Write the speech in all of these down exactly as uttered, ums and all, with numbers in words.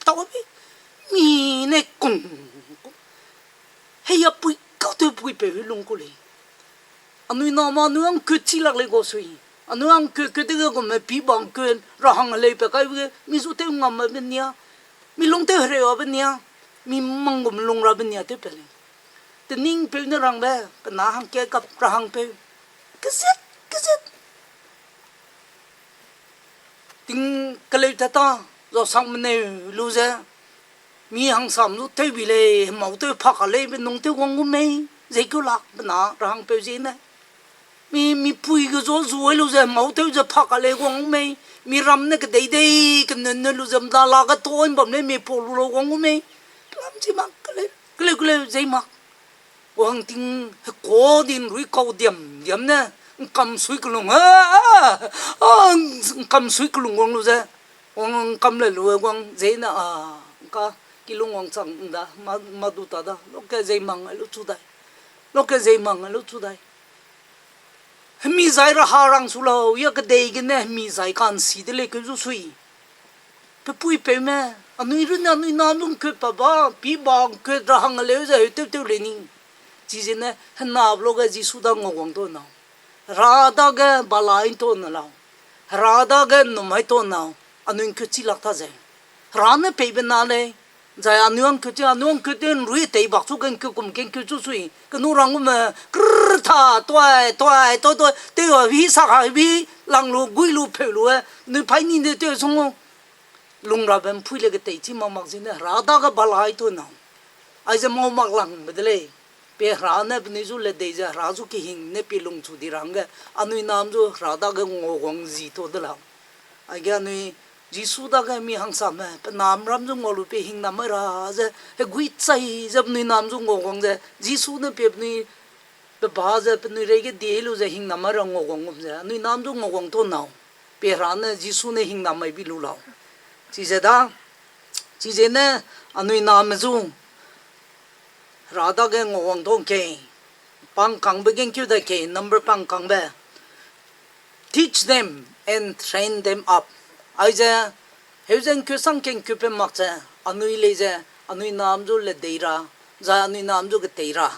tau bi, mi ne kung, hei a pui kau tew pui peu hui lung ku lei. Anui na ma anui angkeu chi lak lei gua sui. Anui angkeu keu dege gume pi bang keu ra hang lei pe kai ge, mi zu tew ngam be nia, mi lung tew hereu be nia, mi mang gum lung ra be nia tew pe lei. Tening peu ne rangbe, pe na hangke gap ra hang peu. Kezet, kezet. Ting keleu tat ta, zau sang meneu lu ze, mi hangsam zu tew bi lei, hemau tew phak a lei, be nung tew guang gu mei, zei keu lak, be na ra hang peu ziene. Mi, mi pui ge zu zu ai lu ze, hemau tew ze phak a lei guang gu mei, mi ram ne kedei dei, kenun ne lu ze, mda la ge to bam lei, mi pau lu lau guang gu mei. Lam chi mak, keleu, keleu, keleu, zei mak. Wang ting heko din rui kau diam diam ne, ngkam sui kelung, a, a, a, ngkam sui kelung wang lu ze, wang ngkam le lu e wang zei ne, a, ngka kilung wang chang da, ma, ma du ta da, loke zei mang ai lu chu dai, loke zei mang ai lu chu dai. Hemi zai ra ha rang su lau, ya kedei gene hemi zai ka'nsi de lei keu zu sui. Pe pui peume, anui runne anui na lungkut pa ba, pi ba ngkut ra hang leu ze heu tew tew lei ni. Chize ne, hena be lo ge Jisu da nguawang to nau. Hera dage balai to na lau. Hera dage nnum hai to nau. Anui ngkut chi lak ta ze. Hera ne peibe na lei. Zai anui angkut chi, anui angkut chi nrui tei bak chu ge ngkut kum ge ngkut chu sui. Kenu rang gume, krrr ta, tuai, tuai, tuai, tuai, tew a bi, sak a bi, lang lu, gui lu, pheu lu e, nui pai ni de tew sung lu. Lung rabe mpui le ketei chi mak mak zene, Hera dage balai to nau. Aize mau mak langbe de lei. Pe Hera ne penui zu ledei ze, Hera zu kehing ne pe lungchu di ra hangge, anui nam zu Hera dage nguawang zi to de lau. Aige anui Jisu dage mi hangsame, pe nam ram zu ngua lu pe hingnam mai ra ze, hegui chai ze penui nam zu nguawang ze, Jisu ne pe penui pe ba ze penui reige die lu ze hingnam mai ra nguawang gum ze, anui nam zu nguawang to nau. Pe Hera ne Jisu ne hingnam mai bi lu lau. Chize da, chize ne anui name zu Hera dage nguawang to ke, pangkangbe ge ngkeu da ke, number pangkangbe. Teach them and train them up. Aize, heu ze ngkeu sang ke ngkeu pe mak ze, anui lei ze, anui nam zu ledei ra, zai anui nam zu ketei ra,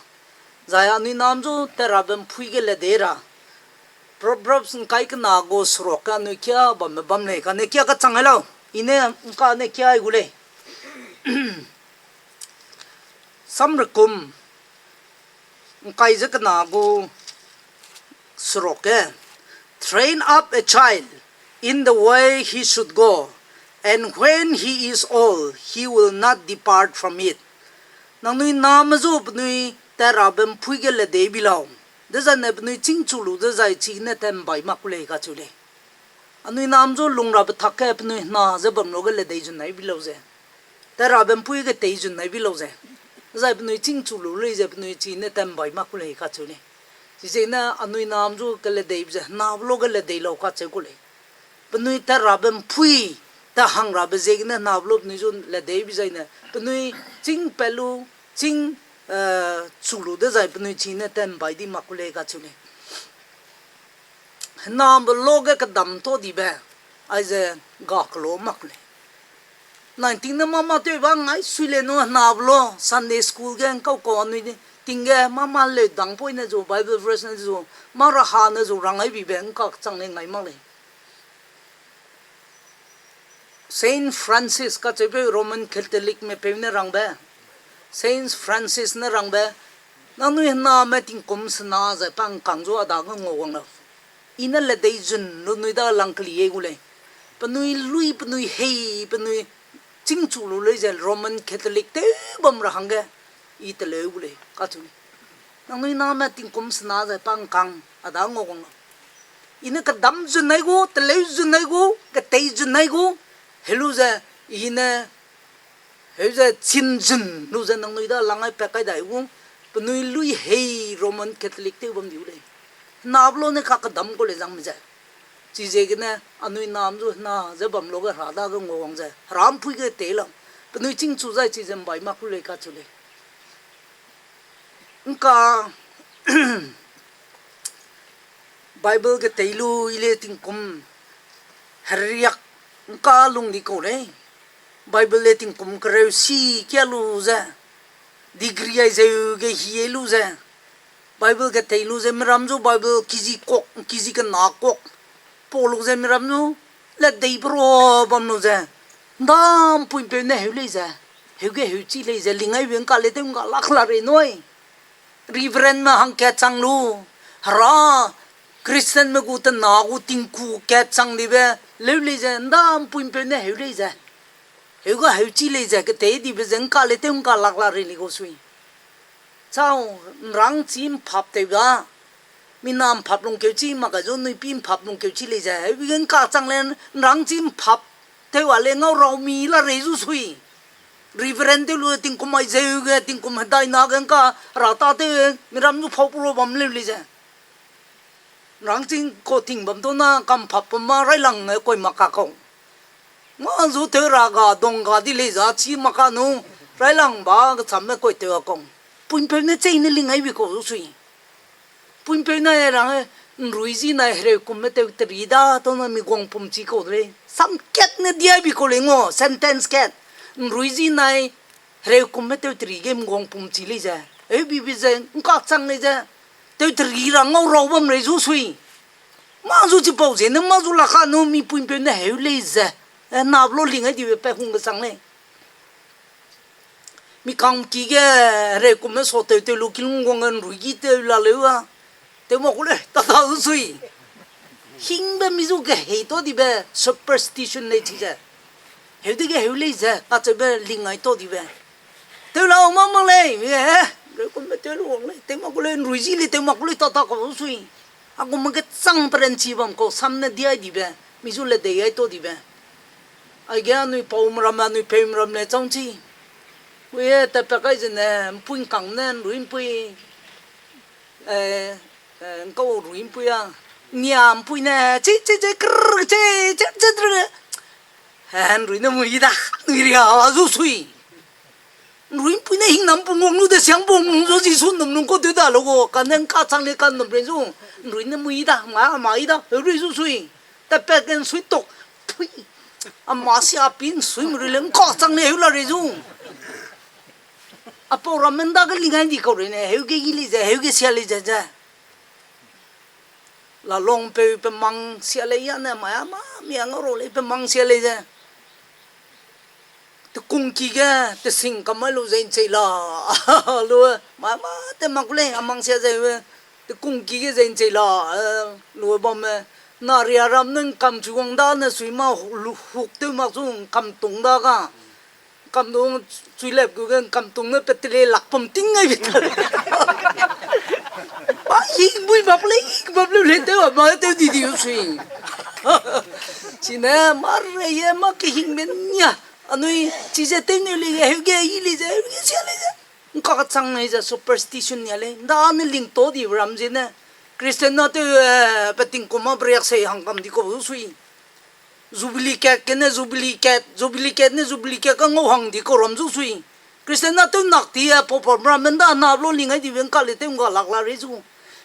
zai anui nam zu tat rabe mpui ge ledei ra. Proverbs ngkai kena gu seruk ge anui kia bambe bam lei, kane kia kachang ai lau. I ne ngka ne kia ai gu lei. Samrekum ngkai ze kena gu seruk ge, Train up a child in the way he should go, and when he is old, he will not depart from it. Nangnui name zu penui tat rabe mpui ge ledei bi lau, dezai ne penui chîngchu lu dezai chigene tat mbai mak ku lei kacheu lei. Anui nam zu lung rabe tak ge penui hena ze bam lu ge ledei zun nai bi lau ze, tat rabe mpui ge tei zun nai bi lau ze, zai penui chîngchu lu lei ze penui chigene tat mbai mak ku lei kacheu lei. Chizene anui nam zu keledeibe ze hena be lu ge ledei lau kacheu ku lei. Penui tat rabe mpui, tat hang rabe ziegene hena be lu penui zu ledei bi zaine, penui chîng pat lu, chîng, eh, chu lu dezai penui chigene tat mbai di mak ku lei kacheu lei. Hena be lu ge kedam ta dibe, aize ga kelo mak lei. Nai ting ne mama tew ba ngai sui le nu hena be lu, Sunday school ge ngkau kau anui ting ge mama leu dang poine zu, Bible verse ne zu, mâ raha ne zu rang ai bibe ngka kechang lei ngai mak lei. Saint Francis kacheube Roman Catholicme peu ne rangbe, Saint Francis ne rangbe, nangnui hename tingkum sena zai pa ngkang zu a dage nguawang lau. I ne ledei zun lu nui da lang keli e gu lei. Penui lui, penui hei, penui chîngchu lu lei ze Roman Catholic tew bam ra hangge, i teleu gu lei kacheu lei. Nangnui name tingkum sena zai pa ngkang a da nguawang lau. I ne kedam zun nai gu, teleu zun nai gu, ketei zun nai gu, helu ze, i ne heu ze chin zun lu ze nangnui da lang ai pat kai dai gu, penui lui hei Roman Catholic tew bam diu lei. Hena be lu ne kakedam ku lei zangme ze. Chiziegene anui nam zu hena ze bam lu ge Hera dage nguawang ze, Hera mpui ge tei lau. Penui chîngchu zai chize mbai mak ku lei kacheu lei. Ngka Bible ketei lu i le tingkum heriak ngka lung di kau lei. Bible le tingkum kereu si kia lu ze, degree ai zeu ge hie lu ze, Bible ge tei lu ze, miram zu Bible kiji kok, kiji kena kok, pau lu ze miram zu, le dei bro bam lu ze, ndam puimpeu ne heu lei ze, heu ge heu chi lei ze, lingai we ngka le tew ngka lak la rei nui. Reverend me hang kat chang lu, hera Christian me gu tena gu tingku kat chang dibe, leu lei ze, ndam puimpeu ne heu lei ze. Heu ga heu chi lei ze, ketei dibe ze, ngka le tew ngka lak la rei li gu sui. Chau, nrang chi mphap tew ga, mina mphap lungkeu chi mak ka zu nui pi mphap lungkeu chi lei ze, heu bi ge ngka chang le nrang chi mphap tew a le ngau rau mi la rei zu sui. Reverend tew lu tingkum mai zeu ge, tingkum hedai na ge ngka ra ta tew, miram zu phau puro bam leu lei ze. Nrang chi ko ting bam to na kam phap pum ma railang e koi mak ka kau. Nga zu tew ra ga dong ga di lei za chi mak ka nu, railang ba kechamme koi tew a kau. Puimpeu ne chei ne lingai bi kau zu sui. Puimpeu ne rang e, nrui zi nai hereu kumme tew teri da, to na mi guang pum chi kau de lei. Sam kat ne diai bi kau lei ngo, sentence kat. Nrui zi nai hereu kumme tew teri ge mi guang pum chi lei ze. Eu bi bi ze, ngka chang lei ze. Tew teri ra ngau rau bam rei zu sui. Ma zu chipau ze ne ma zu la ka nu mi puimpeu ne heu lei ze. E, nablo lingai dibe pe hung kesang lei. Mi kangki ge hereu kumme sa tew tew lu kilung guang ge nrui gi tew la leu a. Tew mak ku lei, tata zu sui. Hingbe mi zu ge hei to dibe superstition lei chi ze. Heu dege heu lei ze, kacheube lingai to dibe. Tew lau ma mak lei, mi he, hereu kumme tew lu wang lei, tew mak ku lei, nrui zi lei, tew mak ku lei, tata kau zu sui. A gumme kechang peranchi bam kau, sam ne diai dibe, mi zu le dei ai to dibe. Aige anui paume ramme, anui peume ramme le chang chi. Ui e, tatpat kai zene, mpui ngkang ne, nrui mpui, eh, eh, ngkau rui mpui a, nia mpui ne, chi, chi, chi, krrr, chi, chi, chi, krrr. Eh, nrui ne mui da, nui ria, a zu sui. Nrui mpui ne hingnam pung wang lu de siang pung wang zu Jisu num nung kau tew da lu gu, kane ngka chang le kanum rei zu. Nrui ne mui da, ma, ma i da, heu rei zu sui. Tatpat ge nsui tok, pui. A ma sia pi nsui mui rei le ngka chang le heu la rei zu. A pau ramme nda ge lingai di kau rei ne, heu ge i lei ze, heu ge sia lei ze ze. Lalongpeu pe mang sia lei ya ne, mai a ma, mi a ngau rau lei pe mang sia lei ze. Tekungki ge, tesing kamai lu ze nchei la. Lu, mai a ma, te mak lei, a mang sia ze, tekungki ge ze nchei la, eh, lu bamme. Na ria ram ne ngkam chu wang da ne sui ma hu-, lu-, huk tew mak chu ngkam tung da ga. Kam du chui lep gu ge kam tung ne pe tele lak pum ting ai bi ta. Ba hing bui bap le, hing bap le, le tew a, ba tew di di u sui. Chine, ma rei ye, ma kehingbe nia. Anui, chize tew neu le ge, heu ge, i le ze, heu ge, sia le ze. Ngka chang nei ze, superstition nia lei. Nda ne ling to di ram zene. Christian na tew, eh, pe tingkum ma briak sei hang kam di kau sui. Jubilee kat gene Jubilee kat, Jubilee kat ne Jubilee kat ka ngau hang di kau ram zu sui. Christian na tew nak ti e, pau pau ramme nda hena blo lingai dibe ngka le tew ngga lak la rei zu.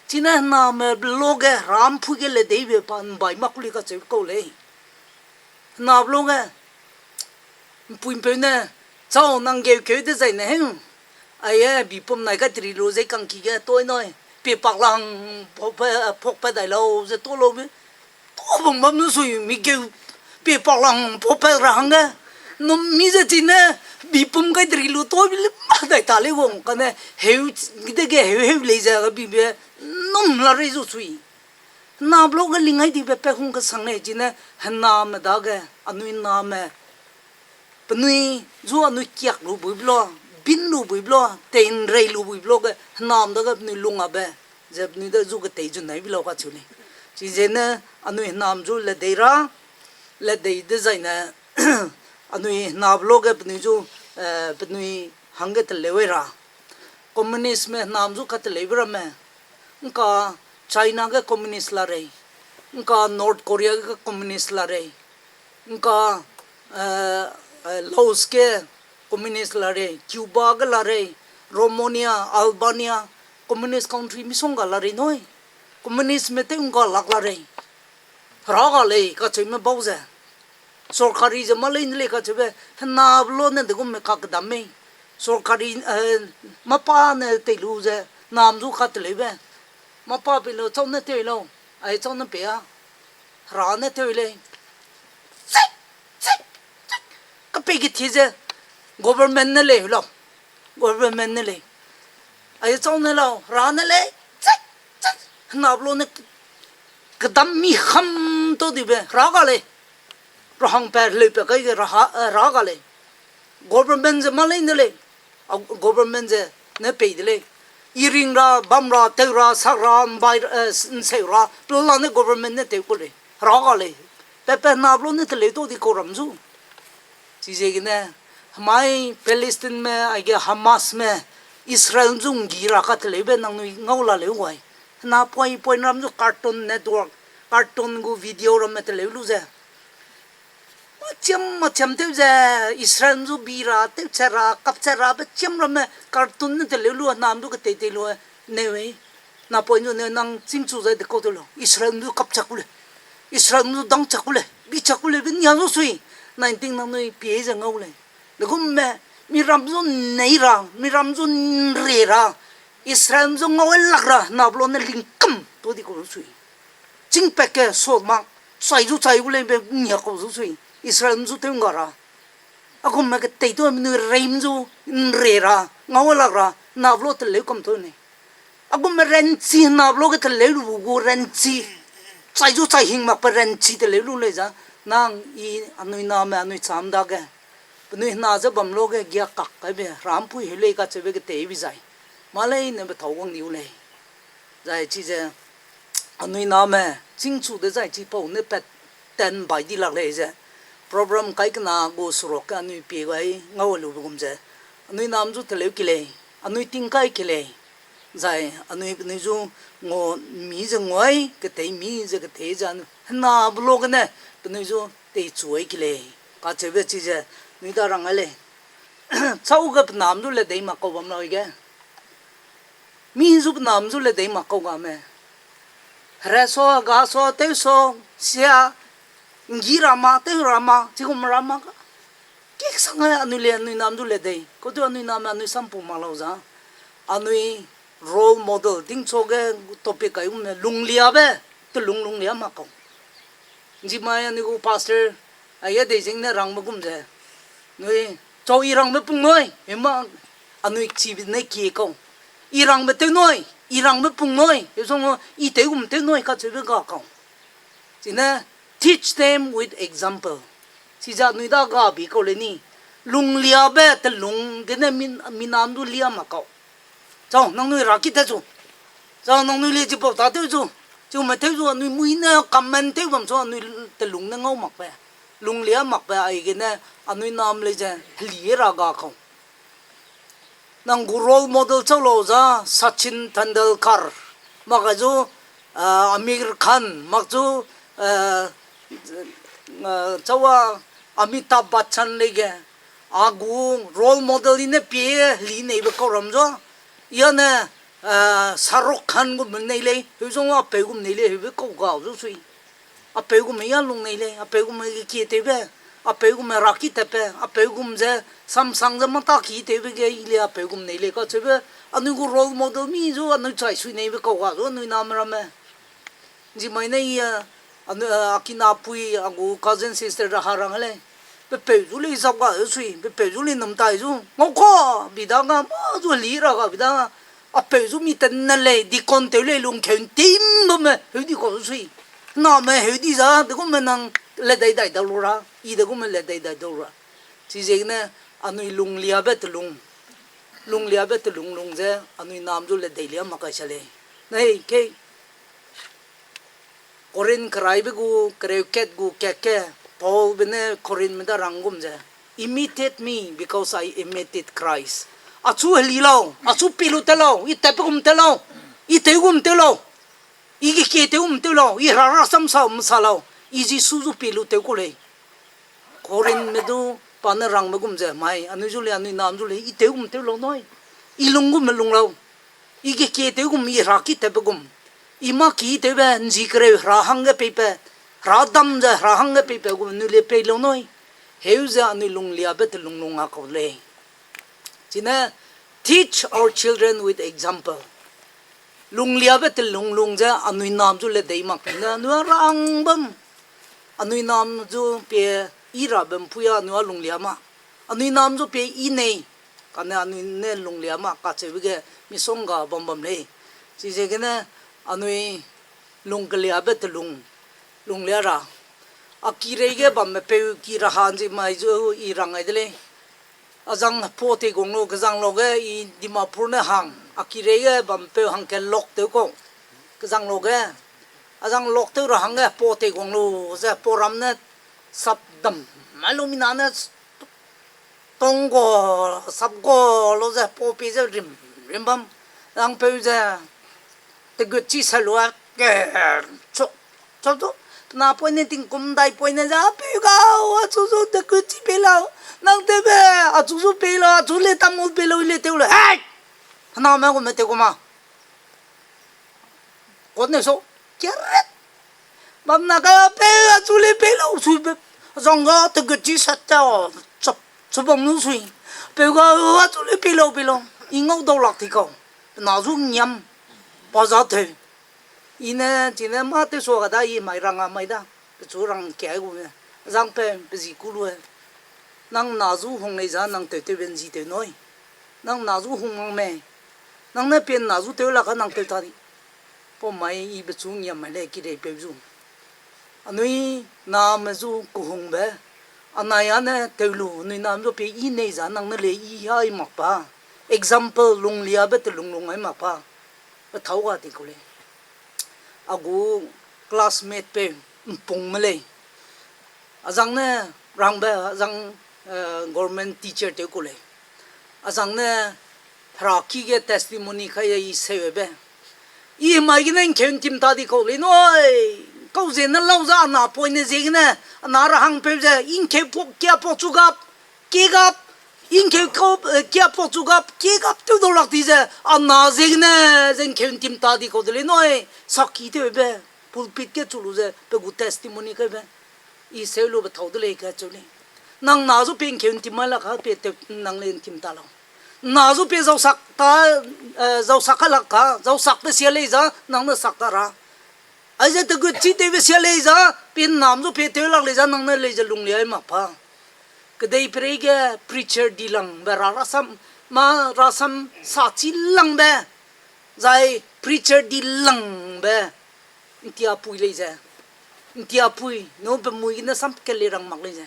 Chine hename blo ge, herampui ge le deibe pa mbai mak kuli kacheu kau lei. Hena blo ge, mpuimpeu ne, chau nang geu keu dezaine heu. Aie, bipum nai kaiteri lu zei kangki ge toi nui. Pie pak lang, pokpe, pokpe dai lau ze to lau be. To bam bam nu sui mi geu, pie pak lang, pokpe ra hangge. Num mi ze chine, bipum kaiteri lu toi bi le ma dai ta lei wang kane, heu, dege heu heu lei ze ga bibe, num la rei zu sui. Hena blo ge lingai dibe pe hung kesang lei chine, hename dage, anui name, penui zu anui kiak lu bui blo, bin lu bui blo, teinrei lu bui blo ge, henam dage penui lung abe, ze penui de zu ketei zu nai bi lau kacheu lei. Chizene, anui henam zu ledei ra, ledei dezaine, anui hena blo ge penui zu, eh, penui hangge teleu ra. Communist me henam zu kateleube ramme. Ngka China ge communist la rei. Ngka North Korea ge communist la rei. Ngka, eh, eh, Laos ge communist la rei. Cuba ge la rei. Romania, Albania, communist country misongga la rei nui. Communist me tew ngga lak la rei. Hera ga lei, kacheume bau ze. Sorkari ze mâ lei ne lei kacheube, henabe lo ne degumme kakedam mei. Sorkari, eh, mâ pa ne tei lu ze, nam zu kateleube. Mâ pa pe lu chau ne tei lau, ai chau ne pei a. Hera ne tei lei. Chik, chik, chik. Kapei kethie ze, government ne lei lau. Government ne lei. Ai chau ne lau, hera ne lei. Chik, chik. Henabe lo ne kedam mi ham tau dibe, hera ga lei. Rahang pa, leu pa kai ge hera, eh, hera ga lei. Government ze mâ lei ne lei. A, government ze ne pei de lei. I ring ra, bam ra, tew ra, sak ra, mbai, eh, s-, nseu ra, pelane government ne tew ku lei. Hera ga lei. Pe pe henabe lo ne teleu tau di kau ram zu. Chiziegene, hemai Palestineme, aige Hamasme, Israel zu nggi ra kateleube nangnui ngau la leu gai. Hena poi, poi ram zu Cartoon Network, cartoon gu video ramme teleu lu ze. Machiam, machiam tew ze, Israel zu bi ra, tewchat ra, kapchat rabe chiam ramme cartoon ne teleu lu, hena du ketei tei lu, neu ei. Napoine ne nang chîngchu zai de kau tew lau. Israel du kapchak ku lei. Israel du dangchak ku lei. Bichak ku lei be nia zu sui. Nineteen nangnui pie ze ngau lei. Degumme, miram zu nei ra, miram zu nre ra, Israel zu ngau lak ra, henabe lo ne lingkam tau di kau zu sui. Chîngpat ke so mak, chai zu chai gu lei be nia kau zu sui. Israel zu tew ngga ra. Agumme ketei tau menui reim zu nre ra, ngau lak ra, henabe lo teleu kam tau nei. Agumme ranchi henabe lo ge teleu lu gu ranchi. Chai zu chai hing makbe ranchi teleu lu lei za, nang i anui name anui cham dage. Penui hena ze bam lo ge gia kak kaibe, rampui heu lei kacheube ketei bi zai. Mâ lei ne be tau wang diu lei. Zai chize, anui name, chîngchu dezai chipau ne pat ten bai di lak lei ze. Program kai kena gu seruk ge anui pie gai ngau lube gum ze. Anui nam zu teleu ki lei, anui tingkai ki lei. Zai anui penui zu ngau mi ze nguai, ketei mi ze ketei ze anui. Henabe lo gene, penui zu teichu ai ki lei. Kacheube chize, nui da rang ai lei. Chau ge pe nam zu ledei mak kau bam lau ge. Mi zu pe nam zu ledei mak kau game. Hera so, ga so, tew so, sia, nggi ra ma, tew ra ma, chigum ra ma ga. Kik sang ai anui le, anui nam zu ledei. Kau tu anui nam anui sampu mak lau za. Anui role model, tingchu ge topic kai gum ne, lungliabe, telung lunglia mak kau. Nzimai anui gu pastor, aige dei zing ne rangbe gum ze. Nui, chau i rangbe pung nui, hema anui chibe ne kie kau. I rangbe tew nui, i rangbe pung nui, hezong i tew gum tew nui kacheube ga kau. Chine, teach them with example. Chize anui da ga bi kau le ni. Lungliabe telung gene min-, minam du lia mak kau. Chau, nangnui ra ki te chu. Chau, nangnui le chipau ta tew chu. Chiume tew chu anui mui ne comment tew bam chu anui telung ne ngau makbe. Lunglia makbe aigene anui nam lei ze heli ra ga kau. Nang gu role model chau lau za Sachin Tendulkar. Mak a zu, ah, Aamir Khan, mak zu, ah, ah, chau a Amitabh Bachchan lei ge. A gu role model i ne pie heli neibe kau ram zu. Ia ne, ah, Shah Rukh Khan gu me nei lei, heu zong apeu gum nei lei, heube kau gau zu sui. Apeu gum ia lung nei lei, apeu gum ge kie tewbe, apeu gum ra ki tatbe, apeu gum ze samsang ze mata ki tewbe ge i le apeu gum nei lei kacheube, anui gu role model mi zu anui chai sui neibe kau ga zu anui name ramme. Nzimai ne i, a, anui, a, a kinapui, a gu cousin sister da ha rang lei. Pe peu zu lei zap ga zu sui, pe peu zu lei num tai zu. Ngau ka, bi da ga, ma zu li ra ga bi da. Apeu zu mi ten ne lei, deacon tew lei lungkeu ntim bamme, heu di kau zu sui. Name heu di za, degume nang ledei dai dau lu ra, i degume ledei dai dau ra. Chiziegene anui lungliabe telung, lungliabe telung lung ze anui nam zu ledei lia mak kai sa lei. Nei, kei, Corinth keraibe gu, kereu kat gu kat ke, Paulbe ne Corinthme da rang gum ze, imitate me because I imitate Christ. Achu heli lau, achu pie lu te lau, i tatbe gum te lau, i tew gum tew lau, i gekie tew gum tew lau, i hera rasam sa mesa lau, i Jisu zu pie lu tew ku lei. Corinthme du pa ne rangbe gum ze, mai, anui zu lei, anui nam zu lei, i tew gum tew lau nui. I lung gum me lung lau. I gekie tew gum, i hera ki tatbe gum. I mâ ki tewbe, nji kereu hera hangge peipat. Hera dam ze, hera hangge peipat gu anui le pei lau nui. Heu ze anui lungliabe telung lung a kau lei. Chine, teach our children with example. Lungliabe telung lung ze anui nam zu le dei mak ne, anui a rang bam. Anui nam zu pie i rabe mpui a anui a lunglia ma. Anui nam zu pie i nei. Kane anui ne lunglia ma kacheube ge misongga bam bam lei. Chiziegene anui lung keliabe telung, lunglia ra. A kirei ge bamme peu ki ra han zi mai zu i rang ai de lei. Azang po teiguang lu, kezang lu ge i Dimapur ne hang. A kirei ge bamme peu hangke lok tew kau. Kezang lu ge. Azang lok tew ra hangge po teiguang lu, ze po ram ne sap dam. Mai lu mina ne tong ga, sap ga lu ze po pi ze rim, rim bam. Zangpeu ze, tegut chi sa lu a, ke, chok, chok du, pe napoine tingkum daipoine ze, a peu gau, achu zu tegut chi pei lau, nang tewbe, achu zu pei lau, achu le tamul pei lau, i le tew le, hei! Hena me gu me tew gu ma. Kane so, kiaret. Bam na ka peu achu le pei lau sui be. Zang ga tegut chi sat ta, chap, chu bam lu sui. Peu ga achu le pei lau, pei lau. I ngau dau lak ti kau. Pe na zu ngiam. Pa za tew. I ne, chine mâ tew sua ga da i mai rang a mai da. Pechu rang kia gu me. Zangpeu, pe zi ku lu e. Nang na zu hung lei za nang tew tewbe nzi tew nui. Nang na zu hung mang mei. Nang ne pie na zu tew lak ka nang tew ta di. Pau mai i pechu ngiam mai lei kireipeu zu. Anui name zu kehungbe. Anai a ne tew lu, anui nam zu pie i nei za nang ne le i ai mak pa. Example, lungliabe telung lung ai mak pa. Pe thâu ga ti ku lei. A gu classmate peu, mpung me lei. Azang ne rangbe, azang, eh, government teacher tew ku lei. Azang ne heraki ge testimony kai i seube. I mai gene ngkeu ntim ta di kau lei nui. Kau ze ne lau za ana poine ziegene, ana ra hangpeu ze, i ngkeu pua kia pua chu gap, kie gap, i ngkeu kau, eh, kia pua chu gap, kie gap tew dau lak di ze, ana ziegene, ze ngkeu ntim ta di kau de lei nui. Saki tewbe, pulpit ge chu lu ze, pe gu testimony kaibe. I seu lube thâu de lei kacheu lei. Nang na zu pie ngkeu ntim mai lak ka pie tew nang le ntim ta lau. Na zu pie zausak ta, eh, zausak ka lak ka, zausakbe sia lei za, nang ne sak ta ra. Aize tegut chi tewbe sia lei za, pie nam zu pie tew lak lei za, nang ne lei ze lunglia ai mak pa. Kedeipereige preacher dilangbe ra rasam, mâ rasam sa chi langbe, zai preacher dilangbe, ntiapui lei ze. Ntiapui, nu pe mui gene sam kele rang mak lei ze.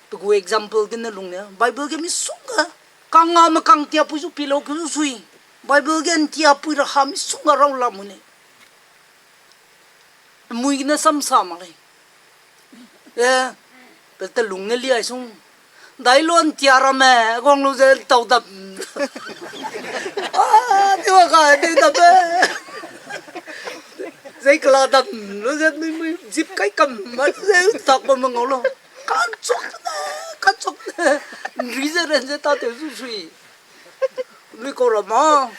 Pe gu example gene lung ne, Bible ge misongga, kangame kang ntiapui zu pie lau ke zu sui. Bible ge ntiapui ra ha misongga rau lam mu ne. Mui gene sam sa mak lei. Eh, pe telung ne liai sung. Dai lu ntia ramme, guang lu ze tau dam. Ah, tewa ka, tew dam be. Zei kela dam lu ze nui mui zip kai kam, ma ze tak bam ngau lu. Kachuk ne, kachuk ne. Nri ze ren ze ta tew zu sui. Lui kau ra ma.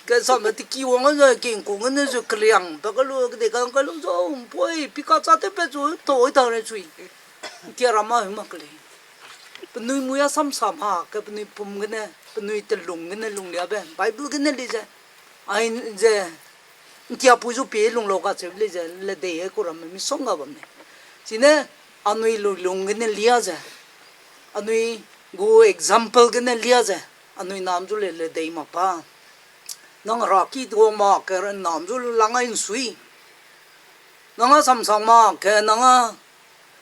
Kesame tiki wang ze kingkung ne zu keliang, pe ka lu, kedei kang ka lu zu, mpoi, pika cha tew pe zu, toi ta ne sui. Ntia ra ma hu mak lei. Penui mui a sam sa ma, ke penui pum gene, penui telung gene lungliabe, Bible gene lei ze. Ai ze, ntiapui zu pie lung lau kacheu lei ze, ledei e ku ramme misongga bam lei. Chine, anui lui lung gene lia ze. Anui gu example gene lia ze. Anui nam zu le ledei mak pa. Nang heraki tuang mak ke nam zu lang ai nsui. Nang a samsang mak ke nang a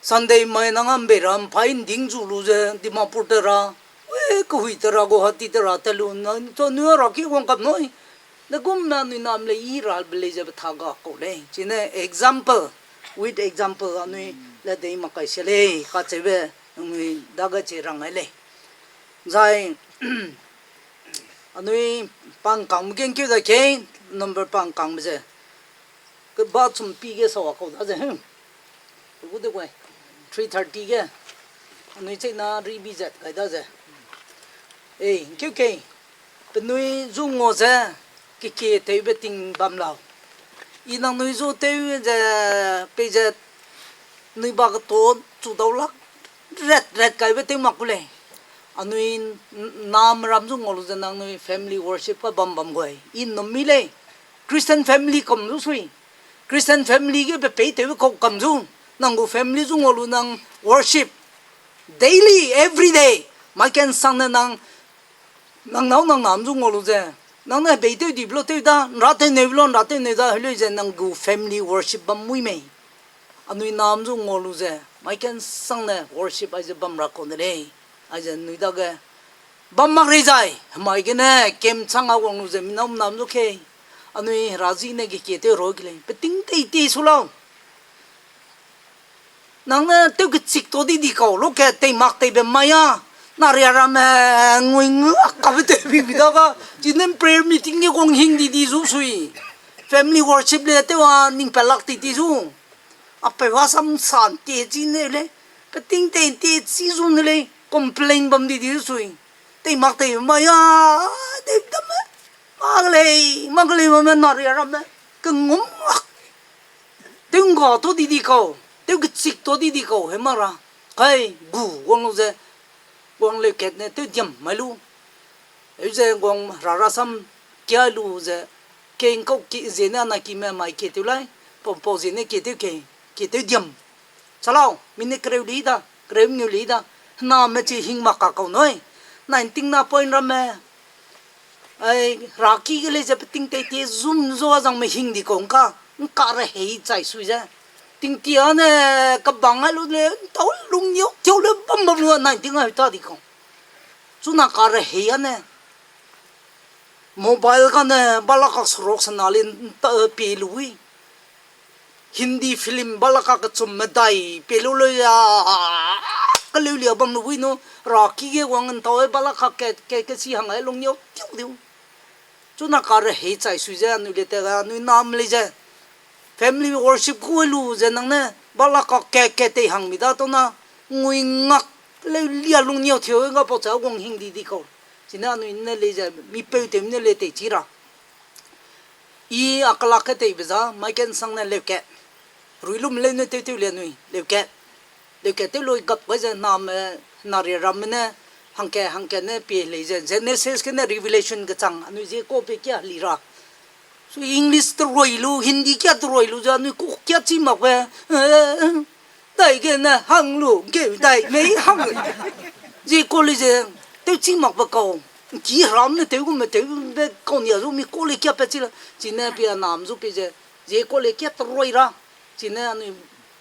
Sunday mai nang a mbe ra mpai nding zu lu ze Dimapur te ra. We kehui te ra Guwahati te ra te lu na to nu heraki wang kap nui. Degumme anui nam le i ra be lei ze betha ga kau lei. Chine example, with example anui ledei mak kai se lei kacheube nangnui dage che rang ai lei. Zai, anui pangkangbe ge nkeu da kei, number pangkangbe ze. Keba chumpi ge sau a kau da ze, hmm. Pe gu de guai, three thirty ge. Anui cheina ribi zat kai da ze. Ei, nkeu kei, penui zu ngua ze, kekie tewbe ting bam lau. I nangnui zu tew ze, peize Nui ba keto chu dau lak rat rat kaibe tew mak gu lei. Anui n-, nam ram zu ngau lu ze nangnui family worship ka bam bam gai. I nnum mi lei. Christian family kam zu sui. Christian family ge pe peitewbe kau kam zu. Nang gu family zu ngau lu nang worship. Daily, every day. Mai kensang ne nang, nang nâu nang nam zu ngau lu ze. Nang ne beitew di blo tew da, nra tew neu blo, nra tew neu da, helui ze nang gu family worship bam mui mei. Anui nam zu ngau lu ze, mai kensang ne worship aize bam ra kau de lei. Aize nui dage, bam mak rei zai, hemai gene, kem chang a wang lu ze, mi nam nam zu kei. Anui hera zi ne gekie tew ro ke lei, peting tei tei su lau. Nang ne tew kechik to di di kau, lo ke tei mak teibe mai a, naria ramme ngui ngak kabe tew bi bi da ga, chine prayer meeting ge guang hing di di zu sui. Family worship le tew a ning pelak ti ti zu. A peu a sam san tie chi ne lei, peting tei tie chi zu ne lei, complain bam di di zu sui. Tei mak teibe mai a, tew dam me. Mak lei, mak lei mame naria ramme. Kengum mak. Tew ngga to di di kau, tew kechik to di di kau, he mak ra. Kai, gu, guang lu ze, guang leu kat ne tew diam mai lu. Eu ze guang ra rasam kia lu ze, ke ngkau ki, ziene anakime mai kie tew lai, pau pau ziene kie tew kei, kie tew diam. Chalau, mi ne kereu li da, kereu ngeu li da, hename chi hing mak ka kau nui. Nai nting na point ramme, ai, raki ge lei ze peting tei tie zum zu a zangme hing di kau ngka, ngka rehei chai sui ze. Tingtia ne kebang ai lu le, ntau lung niu, tiu le bam bam lu a nai nting a hu ta di kau. Chuna ka rehei a ne, mobile gane balaka seruk sena le nta, eh, pie lu wi. Hindi film balaka kechum medai pie lu lei a, keleu lia bam lu wi nu, raki ge wang ntau e balaka ke, ke, kesi hang ai lung niu, tiu diu. Chuna ka rehei chai sui ze anui le te ga anui nam lei ze. Family worship ku lu ze nang ne, balaka ke, ke tei hang mi da tau na, ngui ngak leu lia lung niu thiu ga pau cha guang hing di di kau. Chine anui ne lei ze, mi peu tew ne lei tei chi ra. I a kelak ke teibe za, mai kensang ne leu ke. Rui lum leu ne tew tew le anui, leu ke. Leu ke tew lui gap gai ze name, naria ramme ne, hangke, hangke ne pie lei ze, Genesis gene Revelation kechang, anui zie kau pe kia heli ra. Su English terui lu, Hindi kia terui lu ze, anui ku kia chi makbe, eh, dai gene hang lu, geu dai mei hang. Zie kau lei ze, tew chi makbe kau, nki ram ne tew gu me tewbe kau nia zu mi kau lei kia pe chi la, chine pia nam zu pe ze, zie kau lei kia terui ra. Chine anui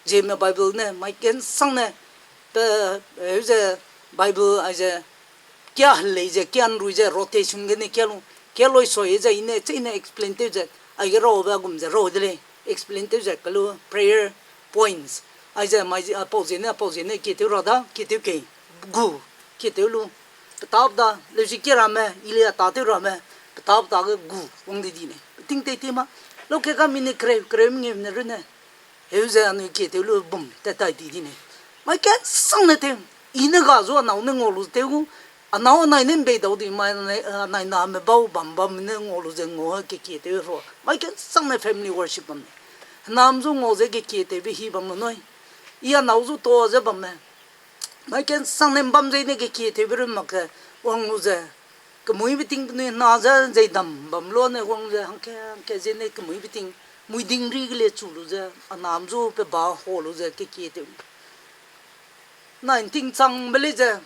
Zeme Bible ne, mai kensang ne, pe, eh, ze Bible aize, kia helei ze, kia nrui ze, rotation gene kia lu, kia lui soi ze, i ne, che i ne explain tew ze, aige rabe gum ze ra de lei, explain tew ze, kelu prayer points. Aize, mai ze, a pau ziene, a pau ziene, kie tew ra da, kie tew kei, gu, kie tew lu, petap da, leusi kie ramme, i le a ta tew ramme, petap da ge gu, wang di di ne, ting tei tei ma, lo ke ga mi ne kereu, kereu mi nge ne runne. Heu ze anui kie tew lu bum, tat tai di di ne. Mai kensang ne tew, i ne ga zu anâu ne ngau lu tew gu, anâu anai ne mbei dau di mai, anai name bau bam bam ne ngau lu ze ngau kekie tew ro. Mai kensang ne family worship bam ne. Henam zu ngau ze kekie tewbe hi bam lu nui. I anâu zu ta ze bamme. Mai kensang ne mbam zei ne kekie tewbe ru mak ke wang lu ze. Kemuîbe ting penui na ze zei dam bam lu ne wang ze hangke, hangke ze ne kemuîbe ting. Mui ding ri ge le chu lu ze, anam zu pe ba hau lu ze kekie tew. Nai nting changbe lei ze,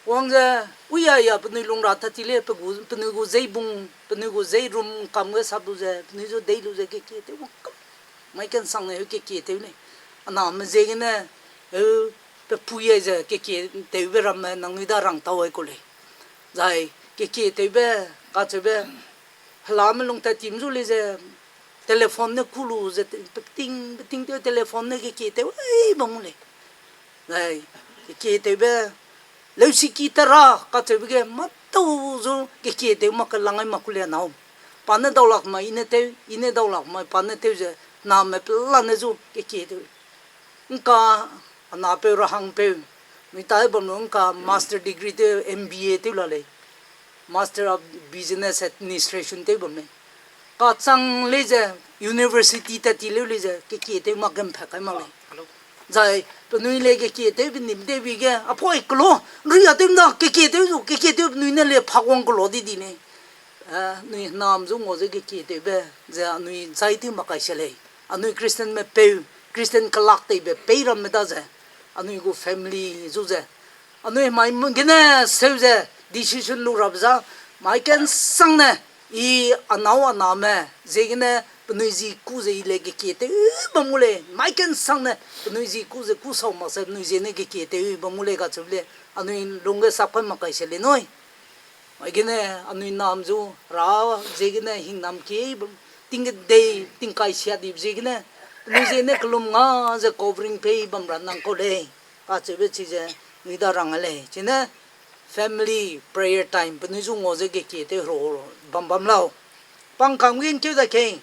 wang ze, ui ya ya penui lung ra tat ti le, pe gu, penui gu zeibung, penui gu zeirum kam ge sap lu ze, penui zu dei lu ze kekie tew wang kam. Mai kensang ne heu kekie tew lei. Aname ziegene, heu pe pui ai ze kekie tewbe ramme nangnui da rang tau ai ku lei. Zai kekie tewbe, kacheube, helame lung tat tim zu lei ze, telephone ne ku lu ze, pe ting, pe ting tew telephone ne kekie tew, ei, bam lei. Zai, kekie tewbe, leusiki ta ra, kacheube ge, mâ tau zu, kekie tew mak ke lang ai mak ku lei anâu. Pa ne daulak mai, i ne tew, i ne daulak mai, pa ne tew ze, name pelane zu, kekie tew. Ngka, anapeu ra hangpeu. Nui tai bam lu ngka master degree tew, M B A tew la lei. Master of Business Administration tew bam lei. Kachang lei ze, university tat ti leu lei ze, kekie tew mak gem pha kai mak lei. Zai penui le kekie tewbe nim tewbe ge, apoi kelo, ria tew da, kekie tew zu, kekie tew penui ne le phak wang kelo di di ne. Eh, anui nam zu ngau ze kekie tewbe, ze anui zai tew mak kai se lei. Anui Christianme peu, Christian kelak teibe pei ramme da ze. Anui gu family zu ze. Anui mai m-, gene seu ze, decision lu rabe za, mai kensang ne, i anâu aname, ziegene penui zi kû ze i le kekie tew bam gu lei, mai kensang ne, penui zi kû ze kû sau mak se, penui ziene kekie tew bam gu lei kacheu le, anui lungge sap kai mak kai se lei nui. Aigene anui nam zu ra ziegene hingnam kiei bam, ting kedei, tingkai sia dibe ziegene, penui ziene kelum nga ze covering pei bam ra nang kau lei. Kacheube chize, nui da rang a lei. Chine, family prayer time, penui zu ngau ze kekie tew hero bam bam lau. Pangkam ge nkeu da kei.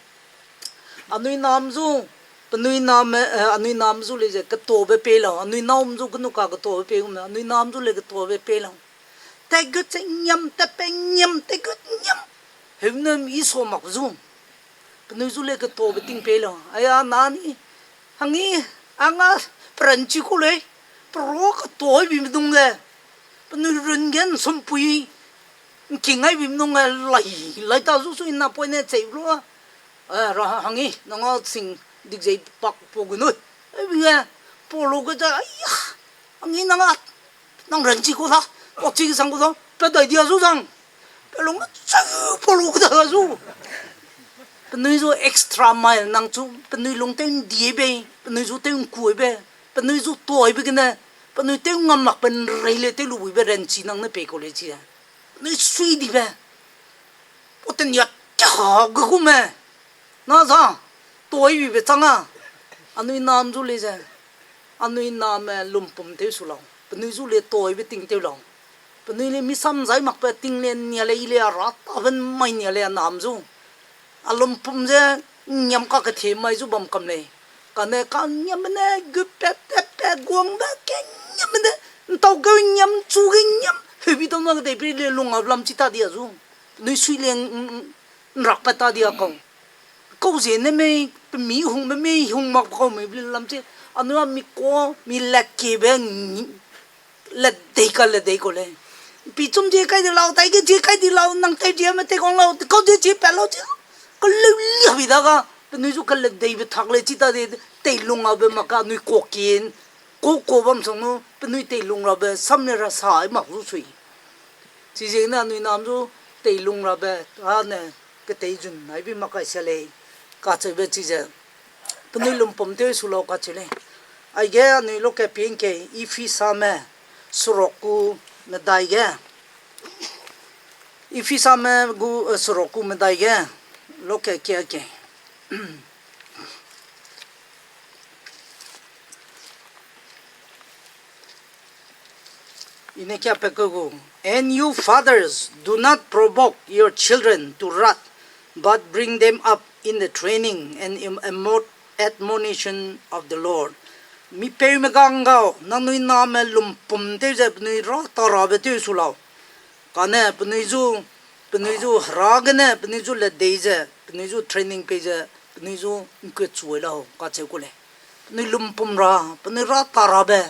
Anui nam zu, penui nam, eh, anui nam zu lei ze ketobe pei lau. Anui nam zu kenu ka ketobe pei gum, anui nam zu lei ketobe pei lau. Tegut ze ngiam, tepe ngiam, tegut ngiam. Heunam i sa mak zu. Penui zu lei ketobe ting pei lau. Aya nani, hangi, anga, peranchi ku lei. Pero ketoi bime dung le. Penui run ge nsumpui. Nking ai bime dung le, lai, lai ta zu sui napoine chei lu. Eh, ra hangi, nanga sing dik zei pak pa gu nui. Ebi ge, polo ge ze, aya, hangi nanga, nang ranchi ku da, ochi kesang ku da, pe dai dia zu zang. Pe lung chau polo ge da zu. Penui zu extra mile nang chu, penui lung tew ndie bei, penui zu tew nkuibe, penui zu toibe gene, penui tew ngam mak pe nrei le tew lu buibe ranchi nang ne pei kau lei chi. Penui sui dibe. Poten ya ta ge gume. Na za, toibe chang a. Anui nam zu lei ze. Anui name lumpum tew su lau. Penui zu le toibe ting tew lau. Penui le misam zai makbe ting le nia le i le a ra taben mai nia le a nam zu. A lumpum ze ngiam ka kethe mai zu bam kam lei. Kane ka ngiamme ne gu pat tat pat guangbe ke ngiamme ne. Ntau keu ngiam chu ge ngiam. Heubi tau na kedei pe le lung a lam chi ta di a zu. Penui sui le n-, n-, nrakpat ta di a kau. Kau ziene mei, pe mi hungbe mei hung mak kau mei bi lam chi. Anui a mi kua, mi lat kiebe, lat dei ka lat dei kau lei. Pi chum zie kai di lau, tai ge zie kai di lau, nang tew zieme tew kang lau, kau zie zie pat lau chi. Keleu lia bi da ga, penui zu kelat deibe tak lei chi ta di, teilung abe mak ka anui kua kien, kau kau bam sang nu, penui teilung rabe, sam ne ra sai mak zu sui. Chiziegene anui nam zu teilung rabe, ane ketei zun aibi mak kai sia lei, kacheube chize. Penui lumpum tew su lau kacheu lei. Aige anui loke pie ngkei, Ephisame, seruk gu medai ge. Ephisame gu, eh, seruk gu medai ge. Loke kia kei. I ne kia pe kau gu, And you fathers, do not provoke your children to wrath, but bring them up in the training and im-, amo-, admonition of the Lord. Mipeume kang gau, nangnui name lumpum tew ze penui ra ta rabe tew su lau. Kane penui zu, penui zu hera gene, penui zu ledei ze, penui zu training pei ze, penui zu ngkut chu lau, kacheu ku lei. Penui lumpum ra, penui ra ta rabe,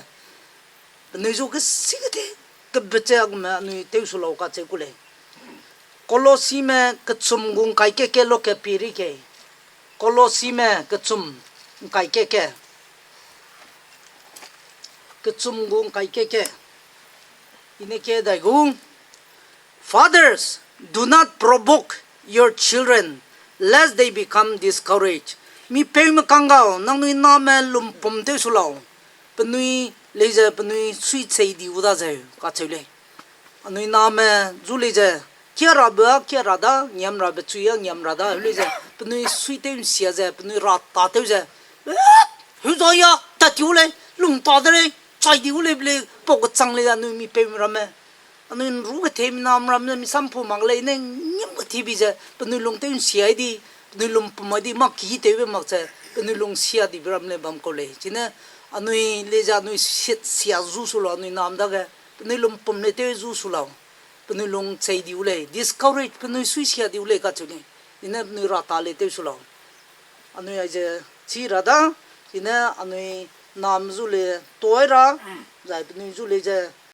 penui zu kesi kete, kebet ze a gume anui tew su lau kacheu ku lei. Kolosime kechum gu ngkai keke loke pie ri kei. Kolosime kechum ngkai keke. Kechum gu ngkai keke. I ne kie dai gu. Fathers, do not provoke your children, lest they become discouraged. Mipeume kang gau, nangnui name lumpum tew su lau. Penui lei ze penui sui chei di u da zeu, kacheu lei. Anui name zu lei ze, kia rabe a kia ra da, ngiam rabe chui a ngiam ra da, heu lei ze, penui sui tew nsia ze, penui ra ta tew ze, eh, heu za ya, tat ti u lei, lung ta de lei, chai di u lei, lei, pau kechang lei ze, anui mipeume ramme. Anui nru ketheme nam ramme, mi sampau mak lei, ne ngiam kethebi ze, penui lung tew nsia di, penui lumpum a di, mak ki tewbe mak ze, penui lung sia dibe ram lei bam kau lei. Chine, anui lei ze, anui sit sia zu su lau, anui nam dage, penui lumpum lei tew zu su lau. Penui lung chei di u lei, discourage, penui sui sia di u lei kacheu lei. Ine penui ra ta lei tew su lau. Anui aize chi ra da, ine anui Nam zu le toi ra, zai penui zu le ze,